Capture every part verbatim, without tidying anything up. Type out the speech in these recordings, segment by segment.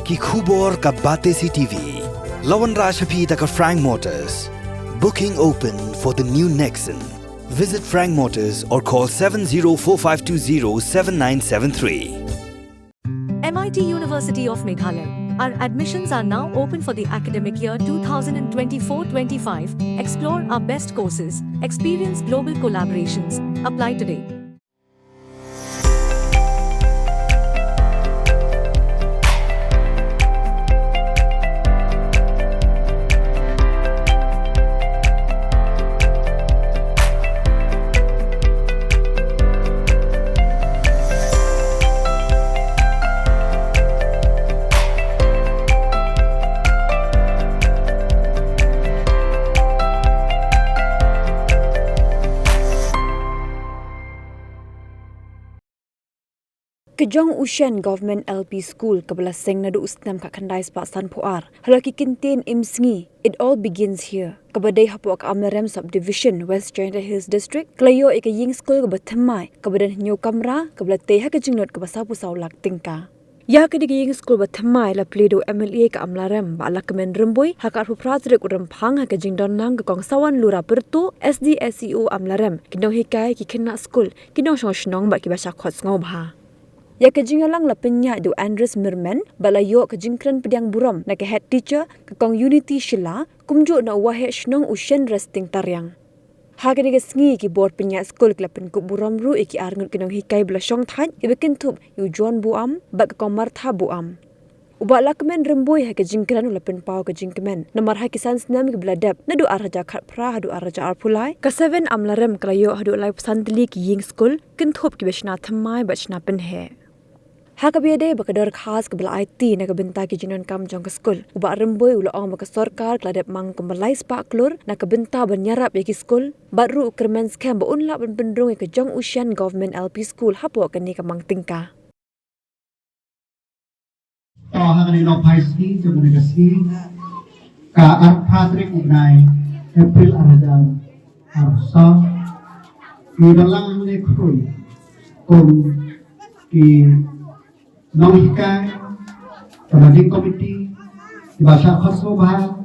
Ki khubor ka Batesi T V. La wanrah sha phi da ka Frank Motors. Booking open for the new Nexon. Visit Frank Motors or call seven zero four five two zero seven nine seven three. M I T University of Meghalaya. Our admissions are now open for the academic year two thousand twenty-four twenty-five. Explore our best courses, experience global collaborations. Apply today. Ka jong u Shan Government L P School kaba la seng naduh u snem khatkhyndai spah sanphew ar, halor ki kyntien Im Sngi, It All Begins Here, kaba dei hapoh ka Amlarem Subdivision, West Jaintia Hills District, ka la ïoh ïa ka ïing skul kaba thymmai, kaba don hynñiew kamra, kaba la tei ha ka jinglut kaba sawphew saw lak tyngka. Ïa kane ka ïing skul ba thymmai la plie da u M L A ka Amlarem, Bah Lahkmen Rymbui, ha ka arphew phra tarik u Rymphang, ha ka jingdon lang ka Kong Sawan Lura Pyrtuh, S D S E O Amlarem, ki nonghikai, ki khynnah skul, ki nongshong shnong bad kiba shah khot sngewbha. Ïa ka jingïalang la pynïaid da u Andres Mirman, bad la ïoh ka jingkren pdiang burom na ka head teacher, ka Kong Unity Shylla, kumjuh na u Waheh Shnong u Shen Resting Tariang. Ha kane ka sngi ki bor pynïaid skul ki la pynkup burom ruh ïa ki arngut ki nonghikai ba la shongthait, kiba kynthup ïa u John Buam bad ka Kong Martha Buam. U Bah Lahkmen Rymbui ha ka jingkren u la pynpaw ka jingkmen namar ha ki san snem kiba la dep, naduh ar hajar khatphra haduh ar hajar arphew lai, ka Seven Amlarem ka la ïoh haduh laiphew san tylli ki ïing skul, kynthup kiba shna thymmai bad shna pynheh. Ha kaba ïadei bad ka dorkhas kaba la aiti na ka bynta ki jingdonkam jong ka skul, u Bah Rymbui u la ong ba ka sorkar ka la dep mang kumba lai spah klur na ka bynta ban ïarap ïa ki skul, bad ruh u kyrmen skhem ba un lah ban pynrung ïa ka jong u Shan Government L P School hapoh kane ka mang tyngka. To ha kane ka nohphai sngi jong kane ka sngi, ka arphew phra tarik u bnai April ar hajar arphew saw, ngi don lang hangne khuid kum ki nonghikai, commanding committee, kiba shah khot sngewbha,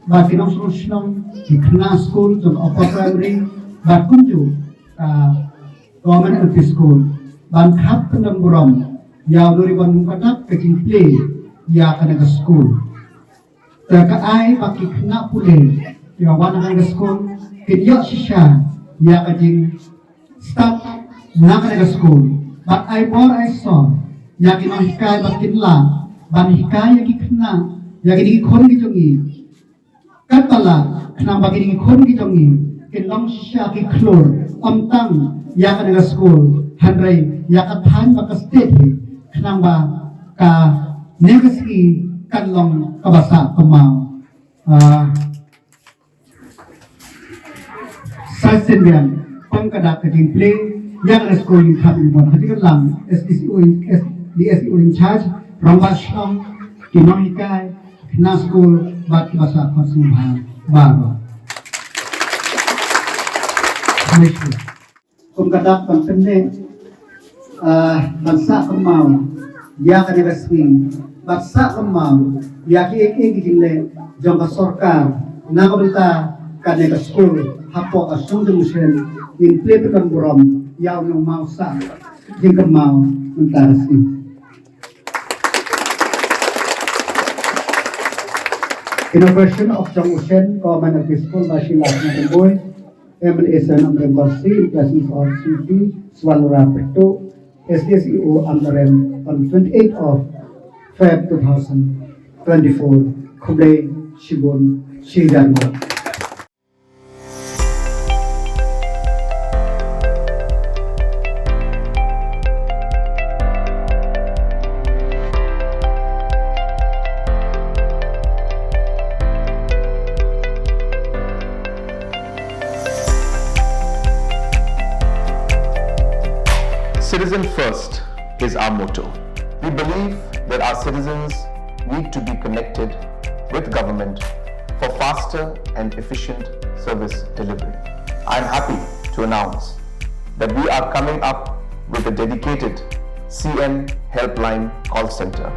bad ki nongshong shnong, ki khynnah skul jong Upper Primary, bad kumjuh ka Government L P School, ban khap pyndon burom ïa u Nongriewbon Bumkadap ka jingplie ïa kane ka skul. Te ka ai ba ki khynnah pule kiba wan na kane ka skul kin ïoh shisha ïa ka jingstad na kane ka skul. Bad ai bor ai sor ïa ki nonghikai ba kin lah ban hikai ïa ki khynnah, ïa kine ki khun ki jong ngi. Katba lah khnang ba kine ki khun ki jong ngi kin long shisha ki khlur, ym tang ïa kane ka skul, hynrei ïa ka thaiñ bad ka state hi, khnang ba kane ka sngi kan long kaba sah kynmaw. Ah, sa shisien biang, kum ka dak ka jingplie ïa kane ka skul, ngi khap ïa u mon ha jingkyrlang S D S E O, S D S E O in charge, rangbah shnong, ki nonghikai, khynnah skul bad kiba shah khot sngewbha baroh. Kum ka dak ban pynneh, ah, ban sah kynmaw ïa kane ka sngi, ban sah kynmaw ïa kiei kiei ki jingleh jong ka sorkar na ka bynta kane ka skul hapoh ka shnong jong u Shen, ngin plie pyndon burom ïa u nongmawsah jingkynmaw mynta ka sngi. Inauguration of jong u Shen Government L P School by Shri Lahkmen Rymbui, M L A seven Amlarem Constituency, in presence of Shrimati Swanlura Pyrtuh, S D S E O Amlarem, on twenty-eighth of Feb two thousand twenty-four. Khublei shibun, shi hajar nguh. Citizen first is our motto. We believe that our citizens need to be connected with government for faster and efficient service delivery. I am happy to announce that we are coming up with a dedicated C M Helpline call center.